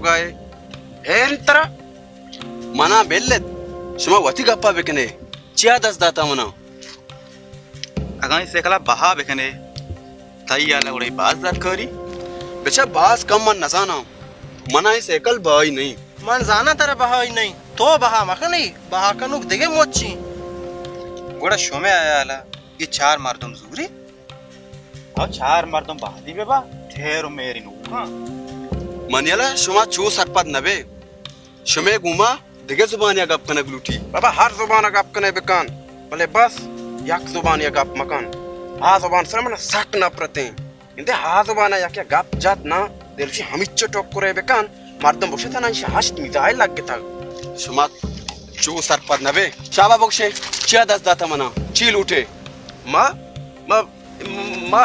گائے۔ اے انترا منا بلت، شما وتی گپا بکنے۔ چیا دست داتا منا؟ اگاں اے سیکلا بہا بکنے، تئی حالا گڑا اے باز درکاری؟ بچا، باز کم من نزاناں، منا اے سیکل بہائی نہیں۔ من زاناں ترا بہائی نہیں، تو بہا مکنے، بہا کنوک دگہ مچی۔ گڑا شمے حالا اے چار مردم زوری؟ او چار مردم بادی ببا، ٹھیر و میری نوکاں۔ منی حالا شما چو سرپد نبے۔ شمے گوما دگہ زبانیا گپ کنگ لوٹی۔ بابا، ہر زبانا گپ کنے بکن، بلے بس یک زبانیا گپ مکن۔ آ زبان سر من سک نفرتیں۔ انتے آ زبانا یکے گپ جت نا، دلشی ہمیچو ٹکرے بکن، مردم بوشتن ایشی ہشت میزائل لگتگ۔ شما چو سرپد نبے۔ شابا بکشے، چیا دست داتا منا؟ چی لوٹے؟ ما، ما ما،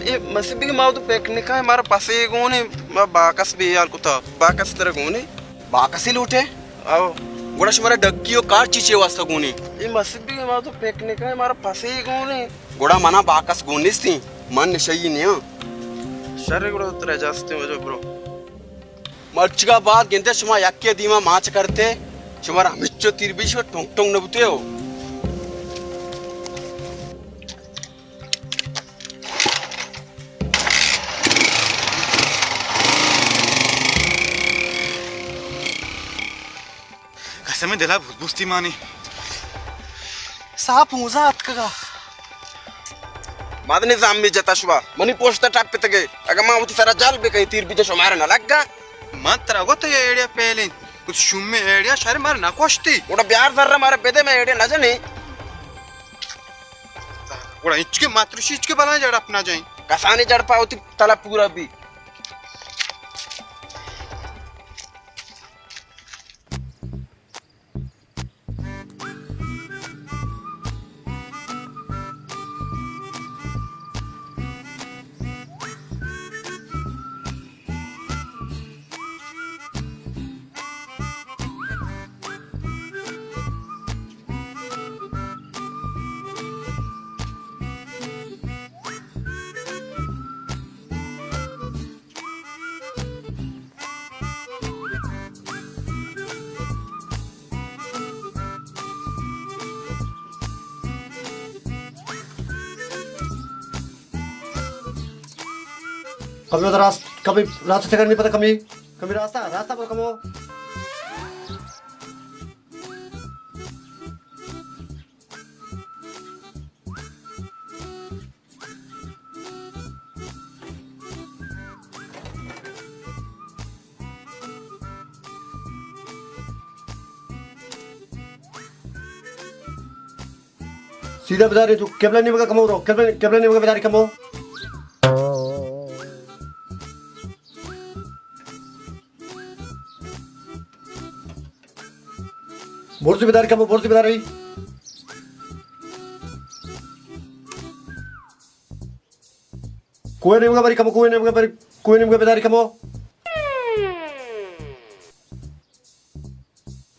اے مسیبی ما تو پکنک ءَ مارا پسے گون ایں، ما باکس بیار کتا، باکس ترا گون ایں؟ باکسی لوٹے؟ او۔ گڑا شمارا ڈگی و کار چی چی واسطہ گون ایں؟ اے مسیبی ما تو پکنک ءَ مارا پسے گون ایں۔ گڑا منا باکس گون نیستیں، من نشئی نیاں۔ شر گڑا ترا اجازت ایں، واجہ برو۔ مرچگا بعد گندے شما یکے دیما ماچ کرتے، شمارا ہمچو تیر بیش و ٹونگ ٹونگ نہ بوتے ہو۔ قسم دلا بوت بوستی مانی۔ ساہ پونزا اتکگا۔ مد نظامی جتا شوا۔ منی پوشتا ٹپ پتگے۔ اگہ ما وتی سرا جل بکئی تیر بیجا شمارا نہ لگا۔ من ترا گو تو یہ ایڈیا پہلیں۔ کچھ شومیں ایڈیا شر مار نہ کوشتی۔ گڑا بیار ذرہ مارا بدے میں ایڈیا نہ جنے۔ گڑا ہچ کے ماترشی ہچ کے بلائیں جڑپ نہ جائیں۔ کسانی جڑپا ہوتی تلا پورا بھی۔ کمی راست، کمی راست چکر نہیں پتا، کمی، کمی راستہ، راستہ پر کمو۔ سیدھا بداری تو قبلہ نیمگا کمو رو، قبلہ، قبلہ نیمگا بداری کمو۔ برزی بداری کمو، برزی بداری۔ کوہ نیمگا بری کمو، کوہ نیمگا بری، کوہ نیمگا بداری کمو۔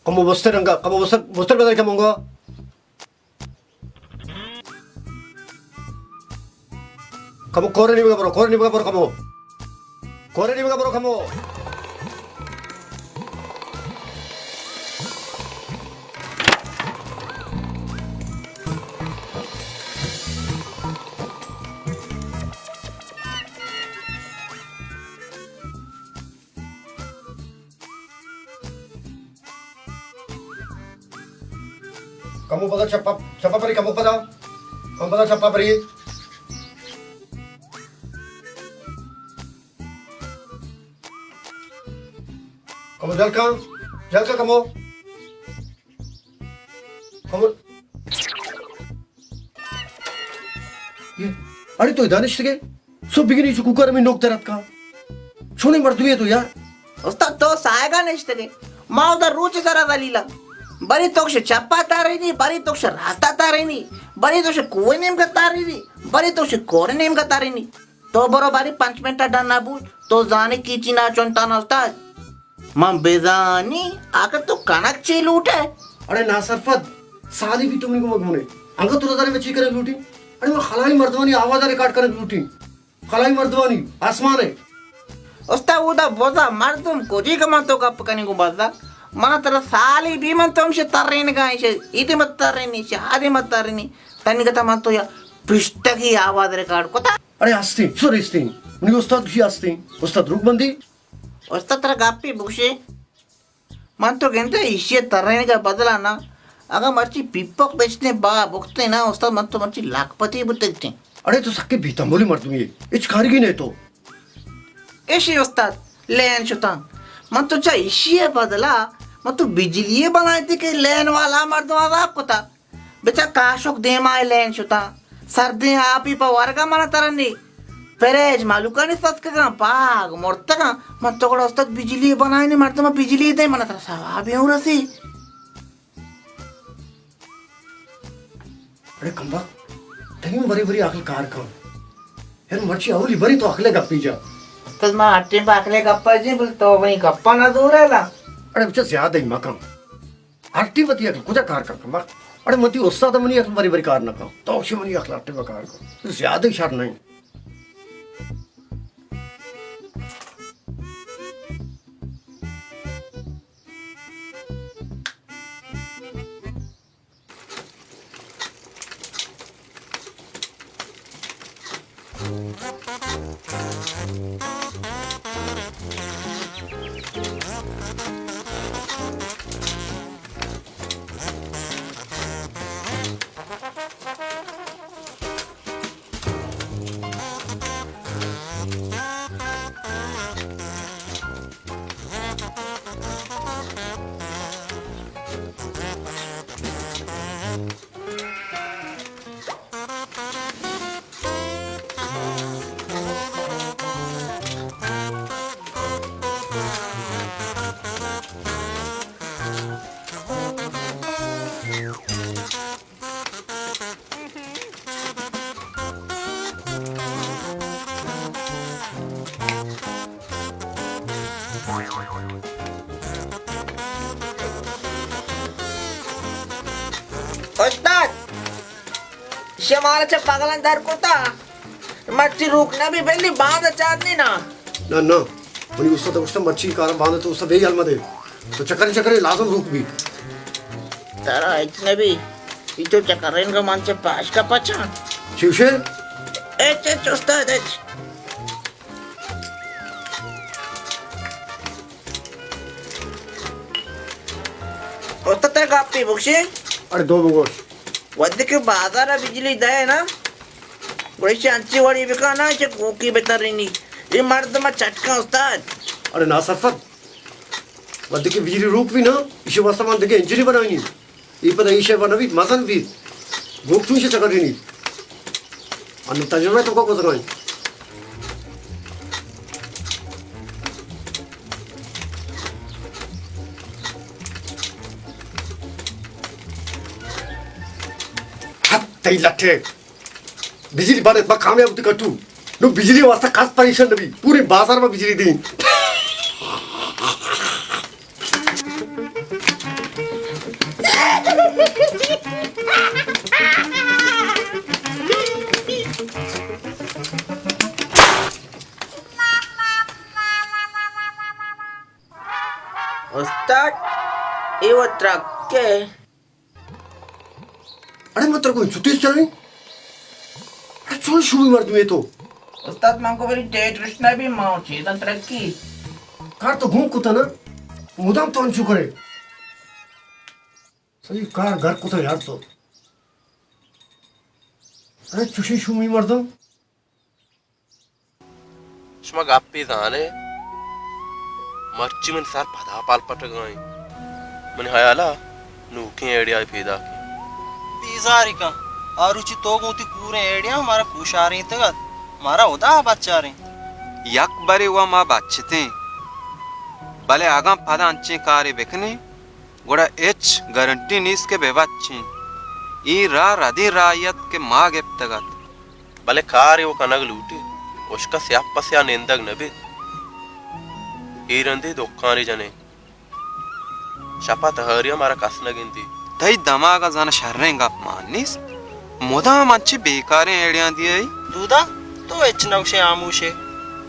کمو بستر انگا، کمو بستر، بستر بداری کمو انگا۔ کمو کور نیمگا برو، کور نیمگا برو کمو۔ کور نیمگا برو کمو۔ کمو پدا چپا، چپا پری، کمو پدا۔ کمو پدا چپا پری۔ کمو جلکا، جلکا کمو۔ کمو۔ اڑے تو ادا نشتگے؟ سو بگنی چو کوکار ہمیں نوک درت کا۔ چونے مردمی تو یار۔ استاد تو سائگا نشتگے۔ ما ادا روچ سرا دلیلا۔ بری تو چپا تارینی، بری تو راستہ تارینی، بری تو کوہ نیمگا تارینی، بری تو کور نیمگا تارینی۔ تو برو باری پنچ منٹ ڈن نہ بوت، تو زانے کیچی نہ چنتان استاد۔ من بزانی آخر تو کنک چی لوٹے؟ اڑے ناسرپد، سالی بھی تم نہیں کو مگمنے۔ انگا تو نظر میں چی کرے لوٹی؟ اڑے من خلائی مردمانی آواز ریکارڈ کرے لوٹی۔ خلائی مردمانی، آسمان ہے۔ استاد، اودا بزا مردم کجی کہ من تو گپ کنی گو بزا۔ من ترا سالی بی من تو ہمشہ ترینگا، ایشہ ایدی مت ترینی، شہ آدی مت ترینی۔ تنی گتا من تو یا پرشتگی آواز ریکارڈ کتا۔ اڑے ہستیں، سر ہستیں۔ منی استاد گوشی ہستیں۔ استاد دروگ بندی۔ استاد ترا گپی بگوشے۔ من تو گندے ایشی ترینگا بدلا نا۔ اگاں مرچی پیپک بچتیں با بکتیں نا استاد، من تو مرچی لکھپتی بوتگتیں۔ اڑے تو سکے بے تمولی مردمی ئے، ہچ کاریگی نہ تو۔ ایشی استاد لین شتاں۔ من تو چا ایشی بدلا من تو بجلی بنائیتی کہ لین والا مردم عذاب کتا۔ بچا کاشک دیما لین شتاں۔ سردیں آپی پہ ورگا من ترنی۔ پریج مالوکانی ستکگاں، پاگ مرتگاں۔ من تو گڑا استاد بجلی بنائینی، مردم بجلی دے، من ترا ثوابی ہوں رسی۔ اڑے کمبخت، تئی ہم وری وری عقل کار کن۔ یار مرچی اولی وری تو عقلے گپی جا۔ استاد ما ہٹیں پہ عقلے گپا جی، بل تو منی گپا نہ زورے لا۔ اڑے بچا زیادہ ہی مکن۔ ہٹی وتی عقل کجا کار کن کمبخت۔ اڑے من تی استاد منی عقل وری وری کار نہ کن۔ تو شی منی عقل ہٹی کار کن۔ زیادہ ہی شر نہیں۔ استاد، شمارا چہ بغلان در کتا۔ مرچی روک نہ بی، بلی باند چار نی نا۔ نہ، نہ۔ منی استاد گوشتا مرچی کارا باند تو استاد بے حال مدے۔ تو چکر چکر لازم روک بی۔ ترا ہچ نہ بی۔ ای تو چکرین کا من چہ پاش کا پچا۔ چوشے؟ اچ، اچ، استاد، اچ۔ استاد، تئی گپی بگوشی؟ اڑے دو بگوش۔ وھدے کہ بازار ء بجلی دئے نا، گڑا ایشی انچی وڑی بکن نا، ایشی کوکی بترینی۔ اے مردم چٹکاں استاد۔ اڑے ناسرپد، وھدے کہ بجلی روک بی نا، ایشی واسطہ من دگہ انجنی بنائینی۔ اے پدا ایشی بنویت، مزن بیت۔ گوک چون ایشی چکرینی۔ انو تجربہ تو کو گزرائیں۔ ہت تئی لٹے۔ بجلی بارے با کامیاب تو کٹو۔ نو بجلی واسطہ کس پریشان نبی۔ پورے بازار میں بجلی دی۔ استاد، اے و ترک کے؟ اڑے من ترا گوں چو تیز چلیں؟ اڑے چون شومی مردمے تو؟ استاد، من کو بری ٹیٹ رشنا بی، ما چیزاں ترقی۔ کار تو گم کتا نا، مدام تو انچو کرے۔ صحیح کار گھر کتا یار تو۔ اڑے چوشیں شومی مردم۔ شما گپے زانے، مرچی من سر پدا پال پٹگائیں۔ من حیالا نوکیں ایڈیا پیدا کیں۔ بیزاری کن، آ روچی تو گوں تی کوریں ایڈیا مارا کوشارینتگ ات، مارا ادا بچاریں۔ یک برے و ما بچتیں، بلے اگاں پدا انچیں کارے بکنیں، گڑا ہچ گارنٹی نیست کہ بہ بچیں۔ اے راہ ردیں راہے ات کہ ما گپتگ ات۔ بلے کارے و کنگ لوٹیت، ہشکا سیاہ پہ سیاہ نندگ نہ بیت۔ اے رندے دکانے جنیں۔ شپا تہاریا مارا کس نہ گندیت۔ تئی دماغا زاناں شریں گپ مان نیست۔ مدام انچیں بیکاریں ایڈیاں دیئے۔ دودا، تو ہچ نہ گوشے ہاموشے۔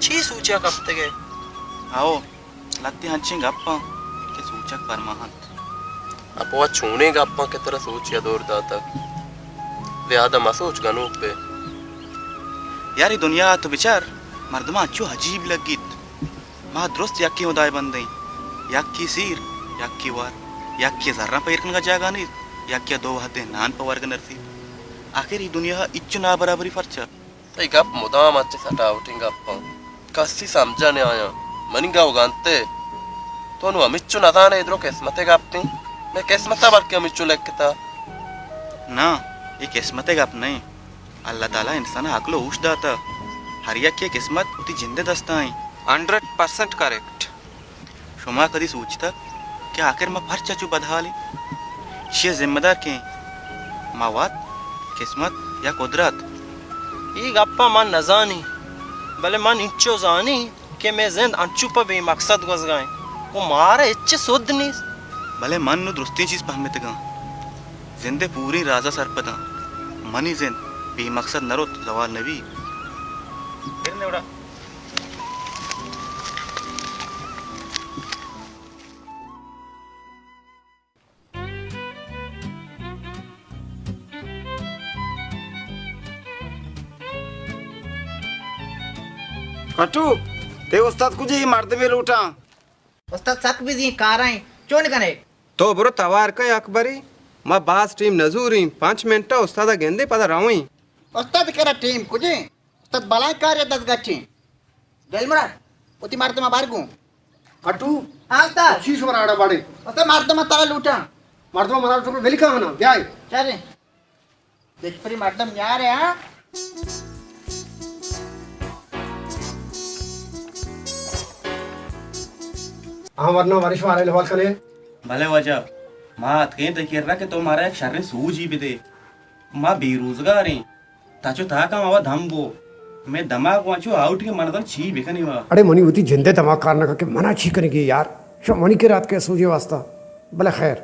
چی سوچیا کپتگے؟ ہئو، لہتے انچیں گپاں کہ سوچگ پرما انت۔ اپوا چونیں گپاں کہ ترا سوچ یا دور داتگ؟ زیادہ مسوچ گنوک بے۔ یار، اے دنیا ءَ تو بچار، مردماں انچو عجیب لگیت۔ ما درست یکیں ہدائے بندیں، یکے سیر، یکے وار، یکے زراں پہ ایر کنگ ءَ جاگہ نیست، یکے ءَ دو وہدیں نان پہ ورگ نرسیت۔ آخر اے دنیا ءَ ہچ نابرابری پرچا؟ تئی گپ مدام انچیں سٹاوٹیں گپ انت، کسی سمجھ ءَ نیایاں۔ منی گو گنت ئے، تو نوں ہمچو نزان ئے، اے درو قسمت ءِ گپ انت۔ مئے قسمت ءَ بلکیں ہمچو لکھتا۔ ناں، اے قسمت ءِ گپ نہ انت۔ اللہ تعالیٰ انسان ءَ عقل ءُ ہوش داتہ۔ ہر یکے ءِ قسمت وتی جند ءِ دست ءَ انت۔ Hundred percent correct. شما کدی سوچتگ کہ آخر ما پرچا چو بدحال ایں؟ ایشی ءِ ذمہ دار کئے ایں؟ ما وت، قسمت یا قدرت؟ اے گپاں من نزانیں، بلے من انچو زانیں کہ مئے زند انچو پہ بے مقصد گوزگا انت ءُ مارا ہچ سد نیست۔ بلے من نوں درستیں چیز پہمتگاں۔ زند ءِ پوریں راز ءَ سرپداں۔ منی زند بے مقصد نہ روت، زوال نہ بیت۔ کٹو، تئی استاد کجے؟ اے مردمے لوٹاں۔ استاد سک بزی کارائیں، چون کنے؟ تو برو توار کن اکبری، ما باز ٹیم نزوریں، پنچ منٹ ءَ استاد ءَ گندیں پدا رویں۔ استاد کرا ٹیم کجے؟ استاد بلائیں کارے دست گچیں۔ دل مراد، وتی مردم ءَ بار گوں۔ کٹو۔ ہاں استاد۔ چی شما راڑا باڑے؟ استاد مردم ءَ ترا لوٹاں۔ مردم ءَ منا لوٹاں، ویلی کہانا، بیائے۔ چلیں۔ دشپری مردم نیارے، ہاں؟ ہاں، ورنا ورش مارا حوال کنے۔ بلے واجہ، ما اتکیں تئی کرا کہ تو مارا یک شریں سوجی بدے۔ ما بے روزگاریں۔ تچو تاکا ما وت ہم بو۔ مئے دماغ وانچو آؤٹ کہ من دل چی بکنی وا۔ اڑے منی وتی جندے دماغ کار نہ کہ منا چی کنگی یار۔ شو منی کرا اتکے سوجی واسطہ۔ بلے خیر۔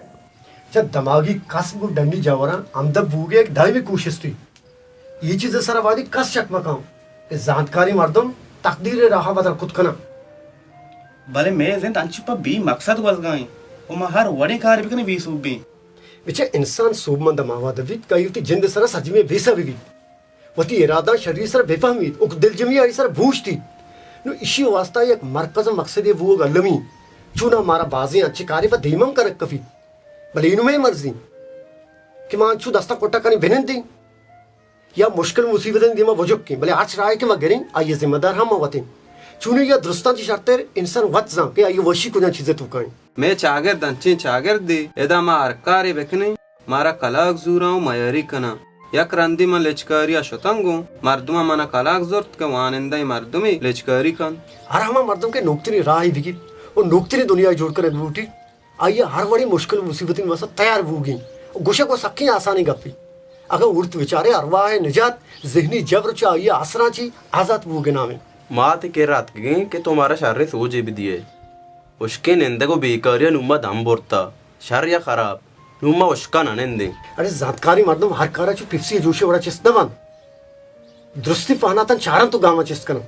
چہ دماغی کسب ءُ ڈنی جاوراں ہمدپ بوگ ءِ یک دائمی کوشستی۔ اے چیز ءِ سرا وہدی کس شک مہ کن کہ زانتکاریں مردم تقدیر ءِ راہ ءَ بدل کت کناں۔ بلے مئے زند انچو پہ بے مقصد گوزگا انت ءُ ما ہر وڑیں کارے بکنیں بے سوبیں۔ بچہ انسان سوبمند ہما وہد ءَ بیت کہ آئی وتی جند ءِ سرا سرجمی ءَ بیسہ بہ بیت۔ وتی ارادہ شری ءِ سرا بہ پہمیت ءُ دلجمی آئی سرا بوشتیت۔ نوں ایشی واسطہ یک مرکز ءُ مقصدے بوگ المی۔ چوناں مارا بازیں انچیں کارے پہ دیم ہم کنگ کپیت۔ بلے اے نوں مئے مرضی کہ ما انچو دستاں کٹا کنیں بنندیں یا مشکل مصیبتانی دیما بجکیں، بلے ہرچ راہے کہ ما گریں، آئی ءِ ذمہ دار ہم ما وتیں۔ چونی یا درستاں چہ شرتر انسان وت زان کہ آئی ءِ وشی کجام چیز ءِ توکا انت۔ مئے چاگرد انچیں چاگردے، ادا ما ہر کارے بکنیں، مارا کلاگ زوراں ءُ میاری کناں۔ یک رندے من لچکاری ءَ شتاں گوں، مردماں منا کلاگ زرت کہ وانندہیں مردمے لچکاری کنت۔ ہر ہما مردم کہ نوکتریں راہے بگیپت ءُ نوکتریں دنیاے جوڑ کنگ لوٹیت، آئی ءَ ہر وڑیں مشکل ءُ مصیبتانی واسطہ تیار بوگیں ءُ گوشگ ءُ سکیں آسانیں گپے۔ اگاں اڑت بچارے، ارواہ ءِ نجات، ذہنی جبر چہ آئی ءِ آسراں چہ آزات بوگ ءِ نام انت۔ ما تئی کرا اتکگیں کہ تو مارا شریں سوجے بدیئے۔ ہشکیں نندگ ءُ بیکاری ءَ نوں ما دم برتہ، شر یا خراب، نوں ما ہشکا نہ نندیں۔ اڑے زانتکاریں مردم ہر کارا چو پیپسی ءِ جوشے وڑا چست نہ بنت۔ درستیں پہناتاں چارنت ءُ گاماں چست کننت،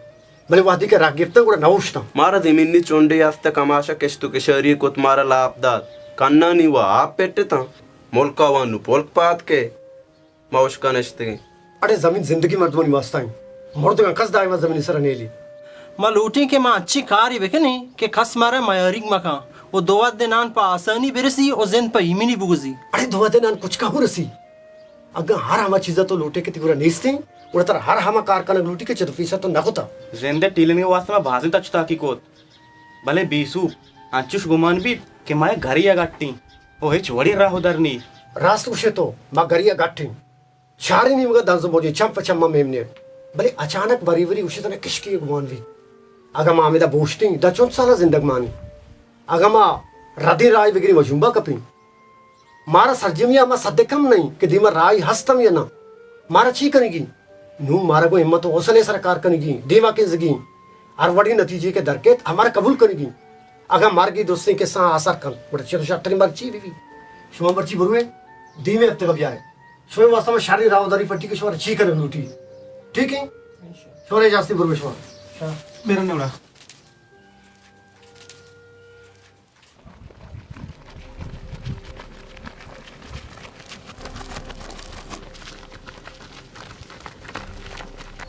بلے وہدے کہ راہ گپتاں گڑا نہ اوشتاں۔ مارا زمینی چنڈے است، کماشا کشت ءُ کشاری کت، مارا لاپ دات، کنانی وا آپ پٹتاں، ملکا وا نوں پلک پاد کئے، ما ہشکا نشتگیں۔ اڑے زمین زندگیں مردمانی واسطہ انت، مردگاں کس دائما زمینی سرا نیلی۔ ما لوٹیں کہ ما انچیں کارے بکنیں کہ کس مارا میاریگ مکن ءُ دو وہدے نان پہ آسانی برسی ءُ زند پہ ایمنی بگوزی۔ اڑے دو وہدے نان کچکا ہوں رسی؟ اگاں ہر ہما چیزا تو لوٹے کہ تئی گورا نیستیں، گڑا ترا ہر ہما کار کنگ لوٹی کہ چہ تو پیسر تو نہ کتا۔ زند ءِ ٹیلینگ ءِ واسطہ ما بازیں تچ تاکی کت، بلے بے سوب انچوش گمان بیت کہ ما یک گھرے ءَ گٹیں ءُ ہچ وڑیں راہ ءُ در نیست۔ راست گوشے تو، ما گھرے ءَ گٹیں۔ شہرے نیمگا دنز ءُ موجیں، چم پہ چم ءَ میم نیت۔ بلے اچانک بری بری گوشے تنا کشکے گمان بیت۔ اگاں ما ہمیدا بوشتیں، داں چنت سالا زندگ مانیں؟ اگاں ما ردیں راہے بگریں، ما جنبا کپیں۔ مارا سرجمی ءَ ہما سد ءِ کم نہ انت کہ دیما راہے ہست ہم یا نہ۔ مارا چی کنگی؟ نوں مارا گوں ہمت ءُ حوصلے سرا کار کنگی، دیما کنزگی۔ ہر وڑیں نتیجے کہ در کیت، ہمارا قبول کنگی۔ اگاں مرگ اے درستیں کسہاں آسر کنت، گڑا چہ تو شرتریں مرگ چی بہ بیت؟ شما مرچی بروئے، دیمے ہفتگا بیائے۔ شمئے واسطہ ما شریں راہداری پٹی کہ شمارا چی کنگ لوٹی۔ ٹھیک ہے؟ شمارا اجازت، برو شما۔ میرا نوڑا۔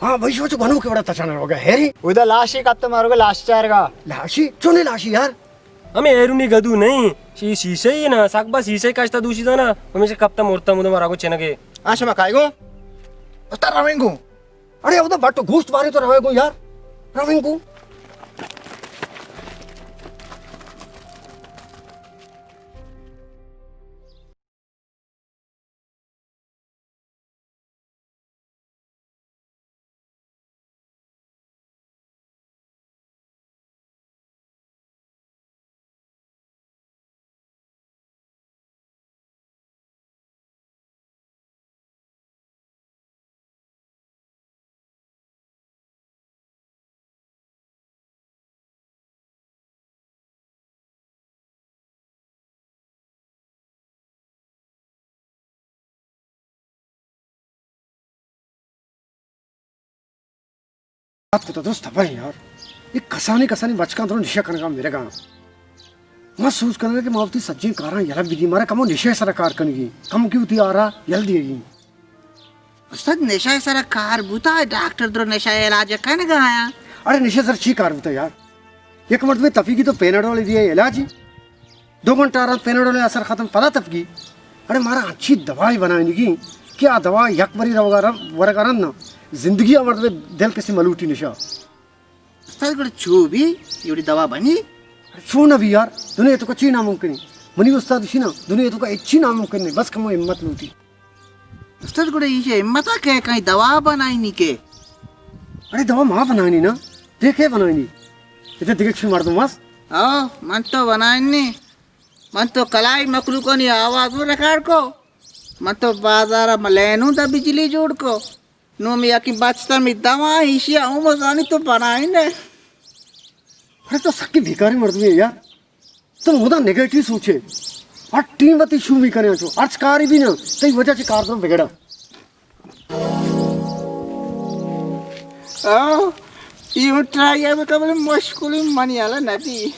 ہاں، وہی سوچ گنو کے بڑا تچانا ہوگا، ہیری۔ ادا لاشی کب تو مارو گا، لاش چارگا۔ لاشی؟ چونے لاشی یار؟ ہمیں ہیرونی گدو نہیں، شی شیشے ہی نا، سک با شیشے کشتا دوشی دانا، ہمیشہ کپتا مرتا مدو مارا کو چنگے۔ آ شما کائے گو؟ استا رویں گو۔ اڑے اودا بٹ گوشت بارے تو رویں گو یار، رویں گو۔ یاد کتا درست ہبر یار، یہ کسانی کسانی بچکاں درو نشہ کنگا مرگا۔ ما سوچ کنگا کہ ما وتی سجیں کاراں یلہ بدی، مارا کمو نشہ سرا کار کنگی، کم کی وتی آرا یل دیگی۔ استاد، نشہ سرا کار بوتا، ڈاکٹر درو نشہ علاج کنگا آیا۔ اڑے نشہ سر چی کار بوتا یار؟ یک مردمے تپیگی تو پیناڈول دیئے علاجی۔ دو گھنٹہ رند پیناڈول اثر ختم، پدا تپگی۔ اڑے مارا انچی دوائی بنائینگی کہ آ دوا یک بری روگا رن-، ورگا رند نہ، زندگی آ مردمے دل کسی ملوٹی نشہ۔ استاد گڑا چو بی، یوڑی دوا بنی؟ اڑے چو نہ بی یار، دنیا تو کا چی ناممکن ہے؟ منی استاد شی نا، دنیا تو کا اچی ناممکن نہیں، بس کمو ہمت لوٹی۔ استاد گڑا ایشی ہمت آ کہ کہیں دوا بنائینی کے؟ اڑے دوا ما بنائینی نا، دیکھے بنائینی۔ ادھر دیکھے چھ مردم بس۔ او، من تو بنائینی۔ من تو کلائی مخلوقانی آواز ریکارڈ کو۔ من تو بازار ملینوں دا بجلی جوڑ کو۔ نوں می یکی بچتا می دوا ایشی عمر زانی تو بنائینے۔ اڑے تو سکی بیکاری مردمی ہے یار۔ تو مدام نیگیٹو سوچے۔ ہر ٹیم وتی شومی کنے انچو۔ ہرچ کاری بھی نہ، تئی وجہ چہ کار درو بگڑا۔ او، ای اون ٹرائی ابھی قبل مشکلی منی حالا نبی۔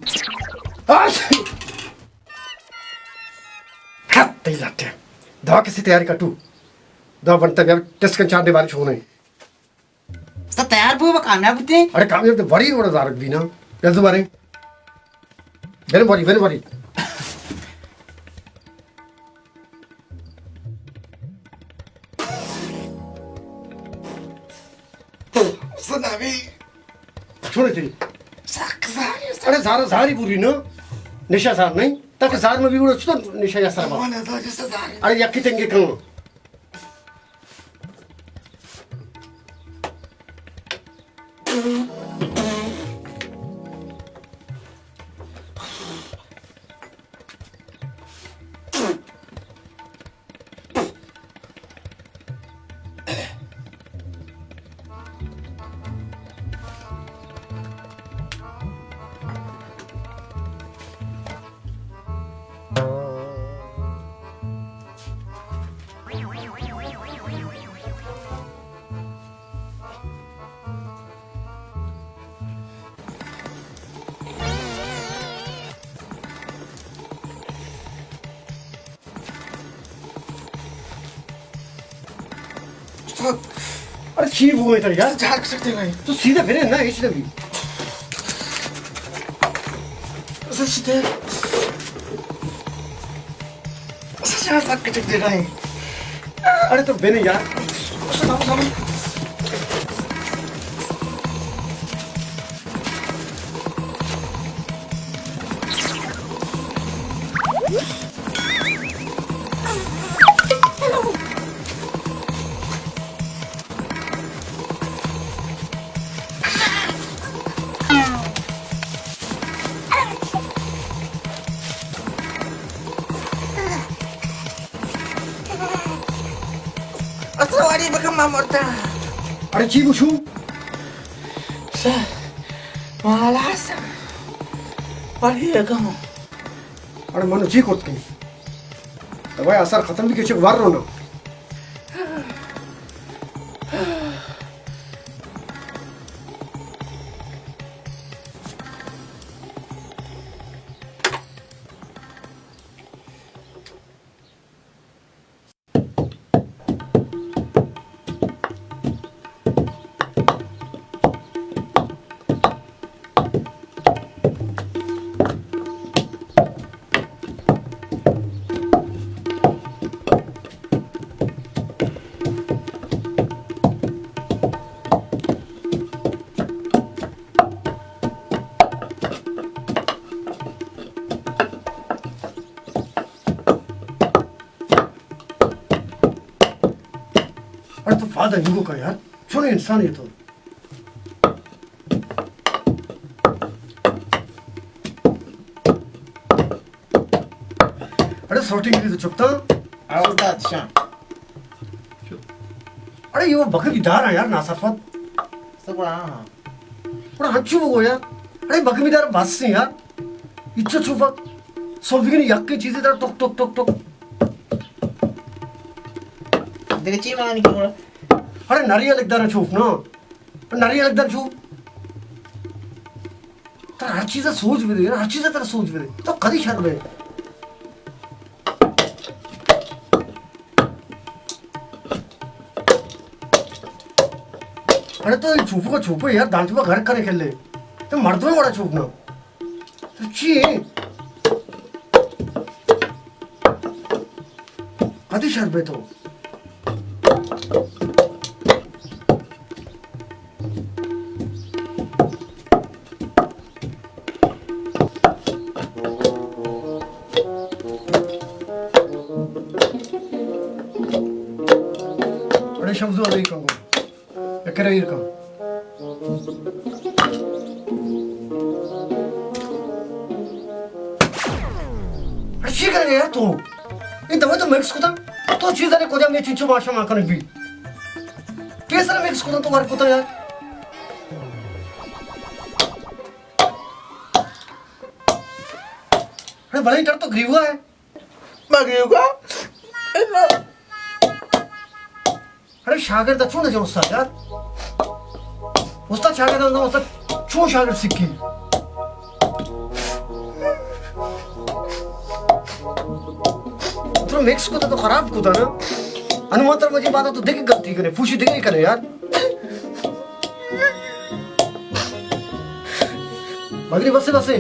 آش! ہت تئی لٹے۔ دوا کسی تیاری کٹو۔ دوا بنتا بیا ٹیسٹ کن چار نے بارے چھونے۔ استاد تیار بو، کامیاب بوتے۔ ارے کامیاب تے وری وڑا زارک بھی نا۔ جلد بارے۔ ویل وری، ویل وری۔ استاد ابھی چھوڑے تھی۔ سک زاری۔ ارے زارا زاری بوری نا۔ نشہ زار نہیں۔ تک زار میں بھی وڑا چھوڑ نشہ یا سر با۔ ارے یکی تنگے کم۔ استاد، ارے چی بوئے تر یار؟ جھاگ سکتے نہیں۔ تو سیدھا پھرے نا، ہیچ نہ بھی۔ اسے سیدھے۔ اسے چار سات کچک دے رہے ہیں۔ ارے تو بنے یار۔ اسے دم دم۔ اسے واری بکم ما مرتا۔ ارے چی گوشو؟ سر، مالا سر۔ پڑھی گم۔ اڑے منو چی کرت کن؟ تو بھائی اثر ختم بھی کچھ بار رونا۔ اڑے تو پاد انگو کا یار، چون انسان ہے تو۔ اڑے سوٹنگ کی تو چپتا۔ آ، استاد شام۔ اڑے یہ وہ بکری دار ہے یار، ناسفت۔ سب ہاں۔ اڑے ہنچو وہ یار۔ اڑے بکری دار بس سے یار۔ اچھا چھوپا۔ سو بگنی یک چیزیں دار ٹک ٹک ٹک ٹک۔ دیکھ چی معنی کی بولا؟ اڑے نریال دار چھوپ نا۔ نریال دار چھوپ۔ ترا ہر چیز سوچ بدے، ہر چیز ترا سوچ بدے۔ تو کدی شر بے۔ اڑے تو یہ چھوپو کا چھوپو یار، دانت پہ گھر کرے کھیلے۔ تو مردم بڑا چھوپنا۔ تو چی ہے؟ کدی شر بے تو۔ اڑے شمزو علیکم۔ اکرا ایر کن۔ اڑے چی کرے یار تو؟ یہ دوا تو مکس کتا؟ تو چیز ارے کجا میں چنچو ماشا مان کنگ بی۔ پیسر مکس کتا تو ور کتا یار۔ اڑے بڑا ہی ڈر تو گریوا ہے۔ ما گریوا؟ اڑے شاگرد چون جو استاد یار؟ استاد شاگرد، استاد چون شاگرد سکی؟ مکس کتا تو خراب کتا نا۔ انو ماتر مجھے بات تو دیکھ غلطی کرے، پوچھی دیکھ کرے یار۔ مگری بسے بسے۔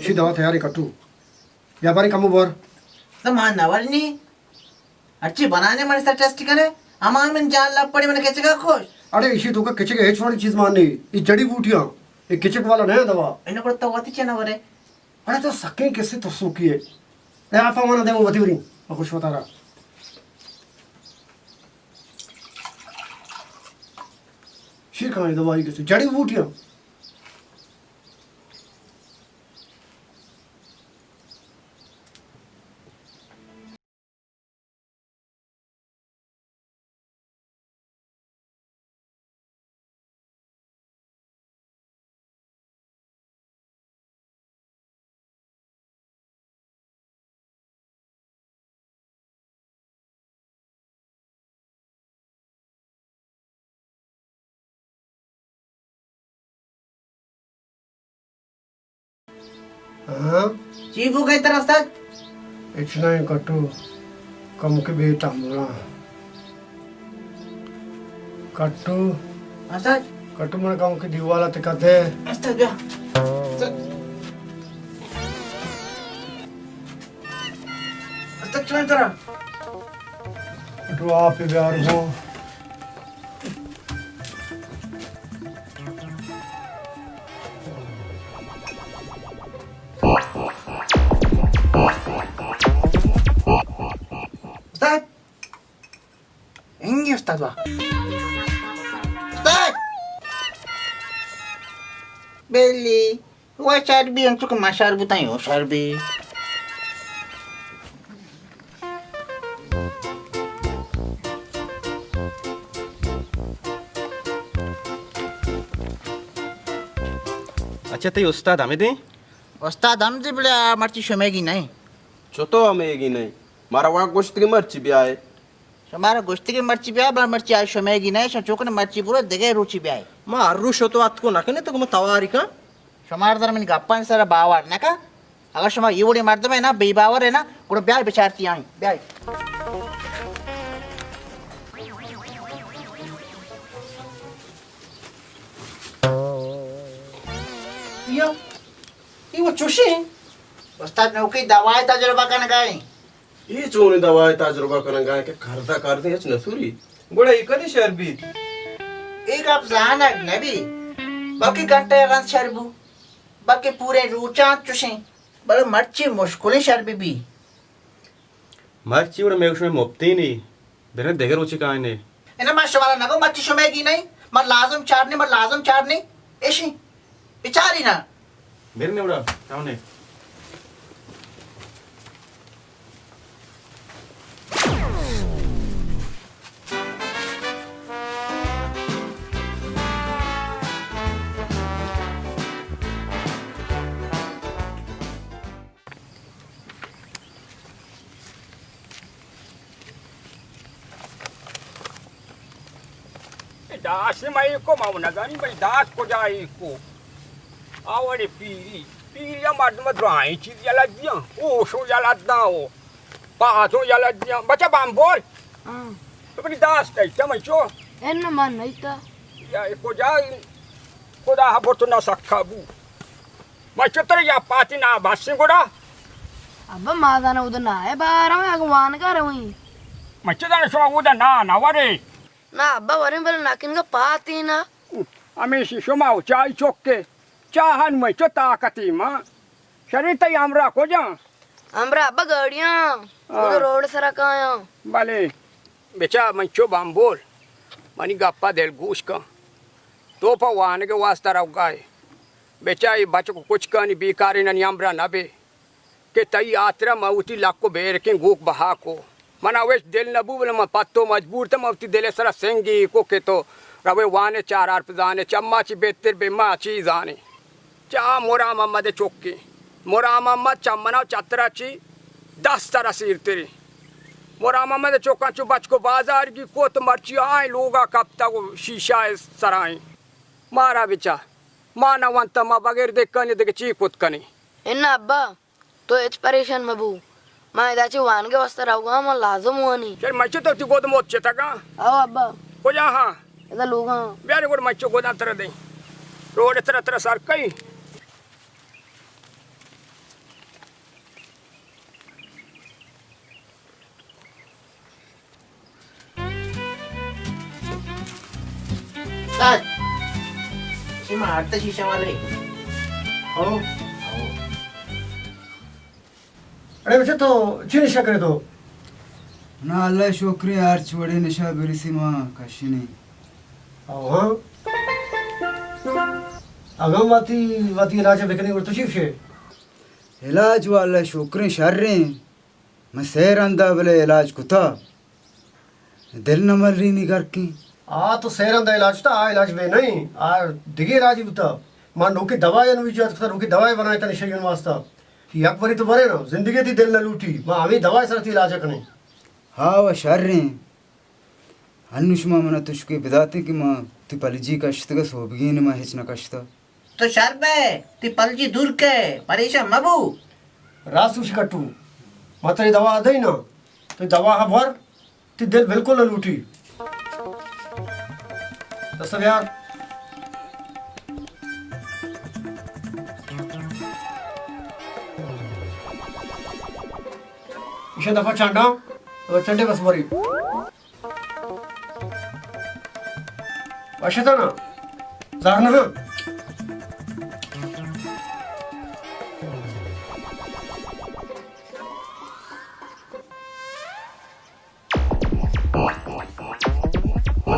شی دوا تیاری کٹو۔ بیا بارے کمو بور۔ تو مان نہ ورنی۔ ہرچی بنانے من سر ٹیسٹ کرے۔ اما من جان لپ پڑی من کچگا خوش۔ اڑے ایشی تو کا کچگ ہچ وڑی چیز مان نہیں۔ یہ جڑی بوٹیاں۔ یہ کچگ والا نیا دوا۔ انہوں کو تو وتی چنا ورے۔ اڑے تو سکیں کسے تو سوکی ہے۔ اے آفا وانا دے وہ وتی وریں۔ خوش وتارا۔ شی کھانے دوائی کسے۔ جڑی بوٹیاں۔ ہاں؟ چی بو گئے تر استاد؟ اچ نہیں کٹو، کم کے بیٹا مرا۔ کٹو۔ استاد۔ کٹو من کم کے دیوالا تکا دے۔ استاد بیا۔ استاد۔ استاد چون ترا؟ کٹو آپ بیار گو۔ استاد، انگی استاد وا۔ استاد! بلی، وہ شر بی، انچو کہ ما شر بوتاں، یو شر بی۔ اچھا، تئی استاد ہمے دیں؟ استاد ہم دی، بلے آ مرچی شمیگی نہیں۔ چتو ہمیگی نہیں؟ مارا وہاں گوشت کہ مرچی بیائے۔ شمارا گوشت کہ مرچی بیائے، بلے مرچی آ شمیگی نہیں، شما چوکن مرچی برو دگہ روچی بیائے۔ ما ہر روچ تو اتکو نہ کنے تو ما تواری کن۔ شمار در من گپان سر باور نہ کن۔ اگر شما یہ وڑی مردم ہے نا، بے باور ہے نا، گڑا بیائے بچارتی آئیں، بیائے۔ یا، یہ وہ چوشیں؟ استاد نوکی دوائی تجربہ کنگا ایں۔ اے چونیں دوائے تجربہ کنگا ایں کہ کردہ کردیں ہچ نہ سوری۔ گڑا اے کدی شر بیت؟ اے گپ زانگ نہ بی، بلکہ گھنٹہ رند شر بو، بلکہ پورے روچاں چوشیں، بلے مرچی مشکلیں شر بی بی۔ مرچی وڑ مئے شمئے مپتیں نی، بریں دگہ روچے کائنے۔ اناں من شمارا نگو مرچی شمئیگی نئیں، من لازم چارنی، من لازم چارنی، ایشی بچاری نا۔ برنے وڑا، کاؤنے۔ اے داس مئے کو، ما نزانی بھئی داس کجا اے کو۔ آوڑے پیری، پیری ءَ مردم درائیں چیز یلہ دیاں، ہوش و یلہ داں و پاتوں یلہ دیاں۔ بچہ بامبول، ہاں۔ تو بری داس کئیتا مئے چو؟ اے نہ من نئیتا۔ یا اے کجا، خدا ہبر تو نہ سکا بو۔ من چتر یا پاتی نا باسیں گڑا۔ ابا ما زانا اود نا ہے بارا میں اگوان کا رویں۔ من چتر شو اود نا نا ورے۔ نا ابا وریں بلے ناکن کا پاتی نا۔ ہمیشی شما و چائی چوکے۔ چاہن میں چو طاقتی ما۔ شری، تئی ہمراہ کجا؟ ہمراہ ابا گاڑیاں، ہاں۔ روڈ سرا کایاں۔ بلے۔ بچا من چو بامبول، منی گپا دل گوش کن۔ تو پہ وانگ واسطہ روگائے۔ بچا اے بچک و کچکانی بیکارینانی ہمراہ نبے۔ کہ تئی ہاترا من وتی لک و بیرکیں گوک بہا کو۔ منا وش دل نہ بو، بلے من پہ تو مجبور تاں، من وتی دل ء سرا سنگی کو کہ تو روے وانے، چار حرف زانے، چہ ما چی بہتر بے، ما چی زانے۔ چہ آ مرام محمد ء چکیں۔ مرام محمد چہ منا چترا چی دست سرا سیرتریں۔ مرام محمد ء چکاں چو بچکو بازارگی کت، مرچی آئیں لوگا کپتگ و شیشہ ء سرائیں۔ مارا بچا، ما نہ ونتہ، ما بغیر دکانی دگہ چی کت کنیں؟ اناں ابا، تو ہچ پریشان مہ بو۔ من ادا چہ وانگ ء واستہ روگاں، من لازم وانی۔ چل، من چہ تو تی گود موت چتگاں۔ او ابا۔ کجا ہاں؟ ادا لوگاں۔ بیار گڑ من چو گوداں ترا دیں۔ روڈ ترا ترا سر کئی۔ استاد، چی مارتا شیشہ والے؟ ہو۔ اڑے بچہ تو چی نشہ کرے تو؟ نا، اللہ شکر ہے، ہرچ وڑے نشہ برسی ما کشنی۔ او ہاں۔ اگاں وتی، وتی علاج بکنی گڑا تو چی گشے؟ علاج و اللہ شکر ہے، شر ہے۔ من سہ رندا بلے علاج کتا، دل نہ ملینی گرکیں۔ آ تو سہ رندا علاج کتا، آ علاج بے نہیں، آ دگہ علاج بوتا۔ ما نوکی دوائی انوی جات کتا، نوکی دوائی بنائے تنے شیون واسطہ۔ یک بری تو برے نا، زندگی تی دل نہ لوٹی، ما ہمیں دوائی سر تی علاج کنیں۔ ہا و شر ہیں۔ انو شما منا تشکے بداتیں کہ ما تی پلجی کشتگا، سوبگین ما ہچ نہ کشتا۔ تو شر بئے، تی پلجی دور کئے، پریشان مبو۔ راست گوشی کٹو، ما تئی دوا دئی نا، تئی دوا ہبر، تی دل بالکل نہ لوٹی۔ دست بیار۔ ایشاں دفعہ چانڈاں، چنڈے بس بری۔ وشتا نا؟ زہر نہ؟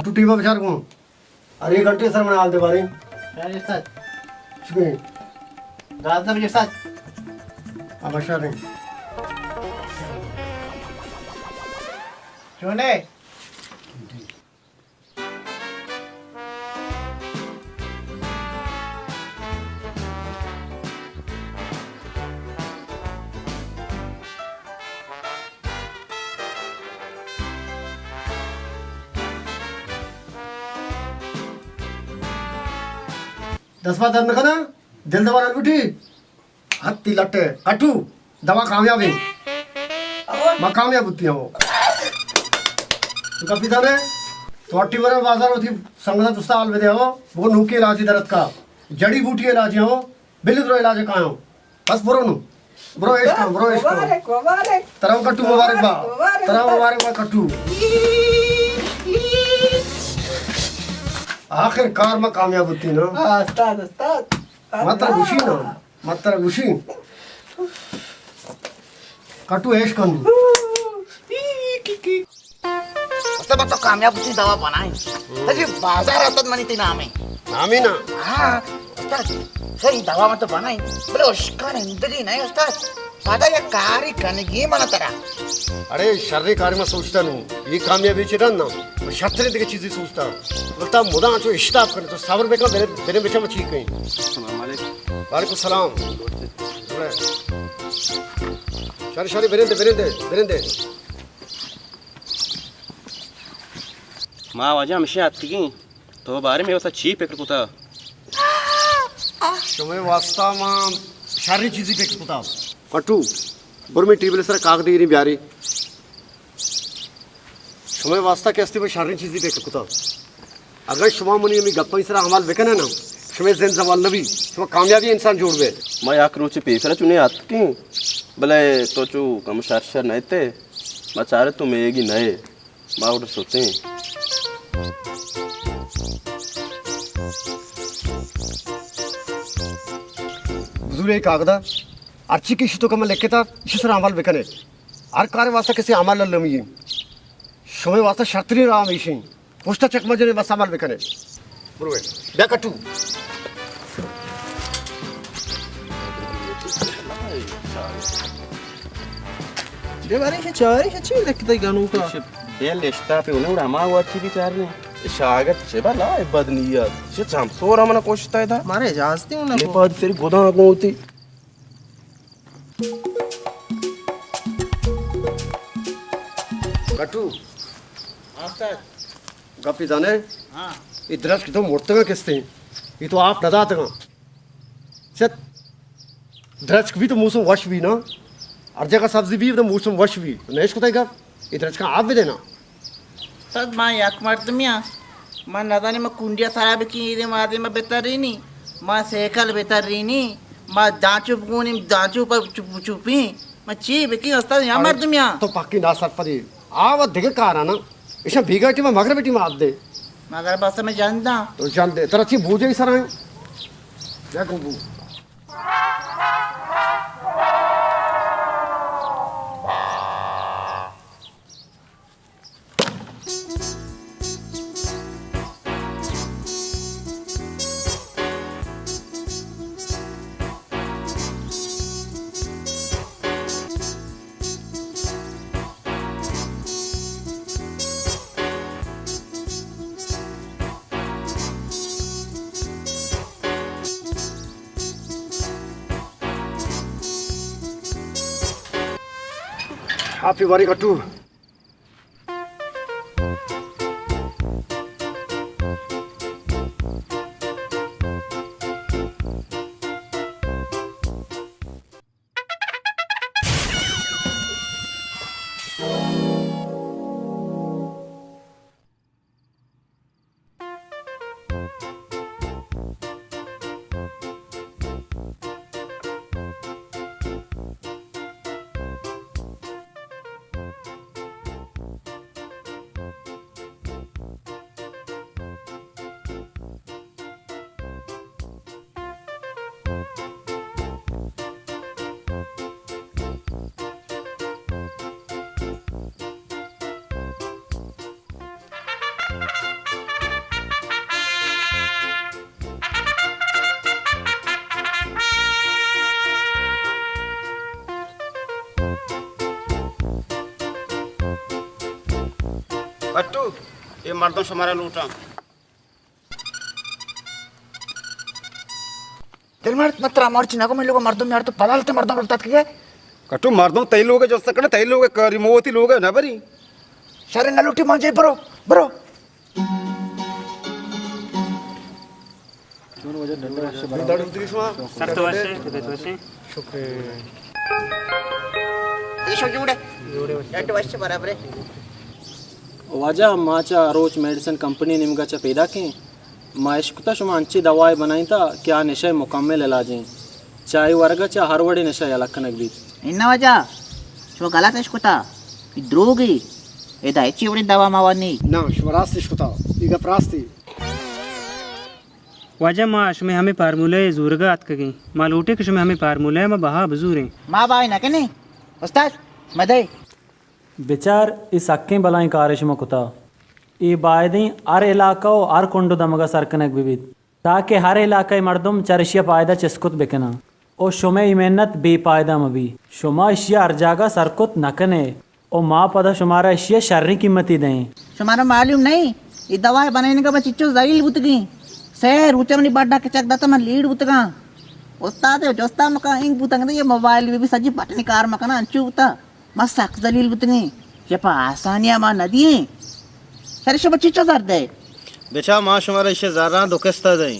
تو ٹیبا بچار کن۔ ارے گھنٹے سر من حال دے بارے۔ شکریہ۔ دوازدہ بجے سر۔ اب شر ہیں۔ چونے؟ دست پا درد نہ کنا، دل دوا نہ لوٹی۔ ہتی لٹے، کٹو، دوا کامیاب ہے۔ ما کامیاب بوتی ہوں۔ تو کپی دانے، تو اٹی ورا بازار ہوتی سنگت دوستا حال بدے ہو، وہ نوکی علاجی درد کا، جڑی بوٹی علاجی ہو، بلی درو علاج کایاں۔ بس برو نو۔ برو عشق کن، برو عشق کن۔ مبارک، مبارک۔ ترا کٹو مبارک با۔ مبارک، ترا مبارک۔ مبارک با کٹو۔ آخر کار ما کامیاب ہوتی نا۔ ہاں، استاد، استاد۔ ما ترا گوشی نا۔ ما ترا گوشی۔ کٹو عشق کن۔ استاد، من تو کامیاب بوتیں دوا بنائیں۔ ہم۔ تجھے بازار آتت منی تی نامے۔ نامے نا؟ ہاں، استاد، سر، یہ دوا من تو بنائیں۔ بلے اشکان اندگی نہیں، استاد۔ پدا یک کاری کنگی من ترا۔ اڑے، شریں کاری من سوچتا نو۔ یہ کامیابی چی رن نا؟ من شرتریں دیگه چیزی سوچتا۔ بلتا مدام چو اشتاب کنے، تو صبر بکن، برے، برے بچا من چی کہیں۔ السلام علیکم۔ وعلیکم السلام۔ شر، شر، برندے، برندے، برندے۔ ما واجہ ہمیشہ اتکگیں، تو بارے میں واسطہ چی فکر کتا؟ شمئے واسطہ ما شریں چیزی فکر کتا۔ کٹو، بر میں ٹیبل سر کاغذ دیگری بیاری۔ شمئے واسطہ کہ استی میں شریں چیزی فکر کتا۔ اگاں شما منی ہمے گپانی سرا عمل بکنے نا، شمئے زند زوال نبی، شما کامیابی انسان جوڑ بے۔ ما یک روچے پیسرا چونے اتکیں، بلے تو چو کم شر شر نہ اتے، ما چارے تو میگی نئے، ما اڈ شتیں۔ بزور اے کاغذا۔ ہرچی کہ ایشی توکا من لکھتا، ایشی سرا عمل بکنے۔ ہر کار واسطہ کسی عمل المی۔ شمے واسطہ شرترین راہ ہمیشیں۔ پشتا چک مجنے، بس عمل بکنے۔ بروے۔ بیا کٹو۔ بے بارے چہ چارے چہ چی لکھتا گنوکا؟ بے لشتا پہ انہوں ہما وچی بھی چارنے۔ شاگرد چہ بلا بد نیت۔ چہ چم سورا من کشتا تھا۔ مارے اجازتی ہوں نہ۔ پد پھر گدا گوتی۔ کٹو۔ ماسٹر۔ گپی زانے؟ ہاں۔ اے درچک تو مرتگا کستے؟ اے تو آپ نہ داتگا۔ چت۔ درچک بھی تو موسم وش بھی نا۔ ہر جگہ سبزی بھی تو موسم وش بھی۔ نیش کتای گپ؟ اے درچکاں آپ بدے نا۔ استاد، ما یک مردمے آں، ما نزانیں ما کنڈیا سرا بکیں، ایدے ما آدے ما بترینی، ما سیکل بترینی، ما دانچو بگونیں، دانچو پر چپ، چپیں، ما چی بکیں استاد، یا مردمے آں۔ تو پکی ناسرپدی۔ آ و دگہ کاراں نا۔ ایشاں بیگاہ ٹیم ء مغرب ٹیم ء آپ دے۔ مغرب ء سمے جنداں۔ تو جندے۔ ترا چی بوجے سرائیں؟ یا گو بو۔ ہاپی واری کٹو۔ کٹو، اے مردم شمارا لوٹاں۔ دل مرد، من ترا مرچی نگو، من لوگ مردم یار تو پلال تے مردم رفتات کے۔ کٹو، مردم تئی لوگ جست کنے، تئی لوگ کاری موتی لوگ نہ بری۔ شر نہ لوٹی، من جے برو، برو۔ سر تو وش ئے، طبیعت وش ئے؟ شکر۔ اے شو جوڑ ئے؟ جوڑ ئے وش۔ ڈٹ وش برابر ئے۔ واجہ، ما چہ روچ میڈیسن کمپنی نیمگا چہ پیداکیں۔ ما اشکتا شما انچیں دوائے بنائینتا کہ آ نشہ مکمل علاجیں۔ چہ آئی ورگا چہ ہر وڑیں نشہ یلہ کنگ بیت۔ اناں واجہ، شما غلط اشکتا۔ اے دروگے۔ ادا ہچی وڑیں دوا موا نی۔ نا، شما راست اشکتا۔ اے گپ راستے۔ واجہ، ما شمئے ہمے پارمولہ ء زورگا اتکگیں۔ ما لوٹیں کہ شمئے ہمے پارمولہ ء ما بہا بزوریں۔ ما بہا نہ کنیں۔ استاد، مدئے۔ بچار، اے سکیں بلائیں کارے شما کتا۔ اے بائدیں ہر علاقہ و ہر کنڈ و دمگا سر کنگ بہ بیت، تاکہ ہر علاقہ ء مردم چر اشیا پائدہ چست کت بکناں۔ و شمئے اے محنت بے پائدہ مہ بی۔ شما اشیا ہر جاگہ سر کت نہ کنئے و ما پدا شمارا اشیا شریں قیمتے دئیں۔ شمارا معلوم نہ ایں، اے دوا ء بنائینگا ما چچو ذلیل بوتگیں۔ سئے روچ منی بڈا کچک داتا من لیڑ بوتگاں۔ استاد ء جستا مکن، اینگ بوتگ دے، اے موبائل بی بی سجی بٹنی کار مکناں، انچو بوتا۔ ما سک ذلیل بوتگیں، اے پہ آسانیا ما نہ دییں۔ شر شما چچو زر دئے؟ بچا، ما شمارا ایشی زراں دو قسطا دئیں۔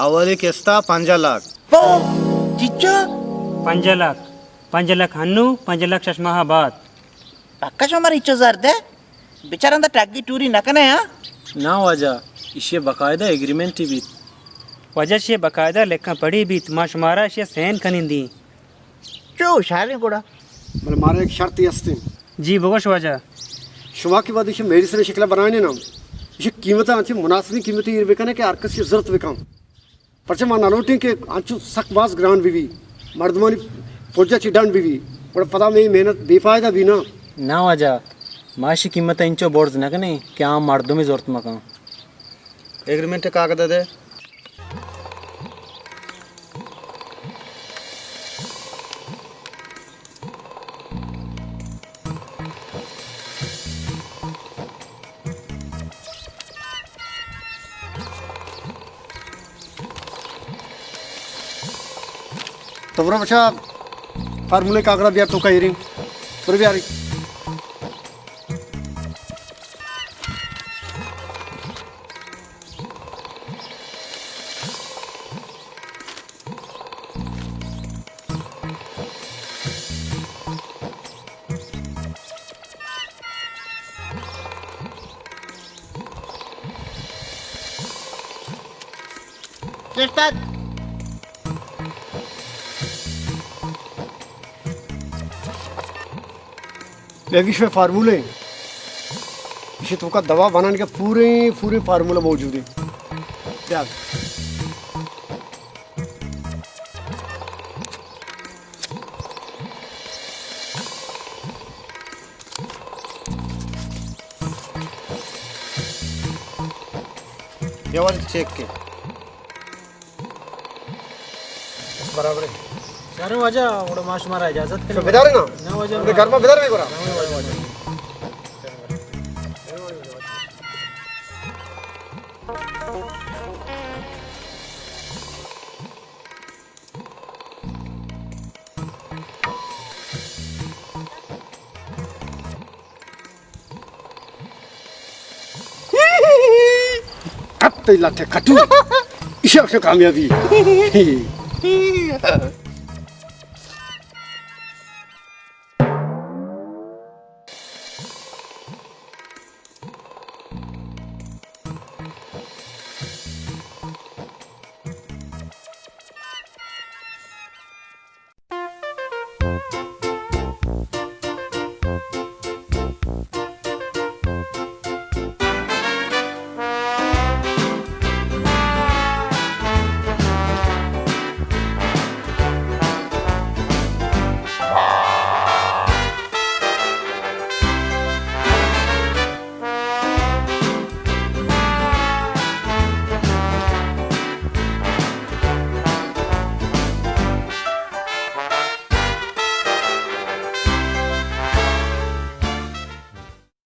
اولی قسطا پنجاہ لاکھ۔ او، چچو؟ پنجاہ لاکھ۔ پنجاہ لاکھ ہنو، پنجاہ لاکھ شش ماہ بعد۔ پکا شما مارا ایچو زر دئے؟ بچار اندا ٹگی ٹوری نہ کنے، ہاں؟ نا واجہ، ایشی باقاعدہ ایگریمنٹ بیت۔ واجہ، ایشی باقاعدہ لکھاں پڑھی بیت، ما شمارا ایشی سین کنندیں۔ چو شریں گڑا۔ بلے مارا یک شرطے ہستیں۔ جی بگوش واجہ۔ شما کہ وہدے ایشی میڈیسن شکل بنائینے نا، ایشی قیمت انچیں مناسبیں قیمتے ایر بکنے کہ ہر کسی زرت بکن۔ پرچہ ما نہ لوٹیں کہ انچو سک باز گران بہ بی، مردمانی کجا چی ڈنڈ بی بی، گڑا پدا مئے محنت بے فائدہ بی نا۔ نا واجہ، ما اشی قیمت انچو برز نہ کنیں کہ عام مردمے زرت مکن۔ ایگریمنٹ کاغذ دے۔ تو برو بچا، فارمولے کاغذ بیار تو کہیری۔ برو بیاری۔ استاد۔ اے وش فارمولے۔ ایشی توکا دوا بنان کے پورے، پورے فارمولا موجود ہے۔ کیا؟ یہ والے چیک کے۔ برابر ہے۔ چاروں واجہ، اوڑا ما شمارا اجازت کرے۔ تو بدارے نا؟ نہ واجہ۔ گھر میں بدار میں کرا۔ نہ واجہ۔ کت لٹے کٹو۔ ایشا سے کامیابی۔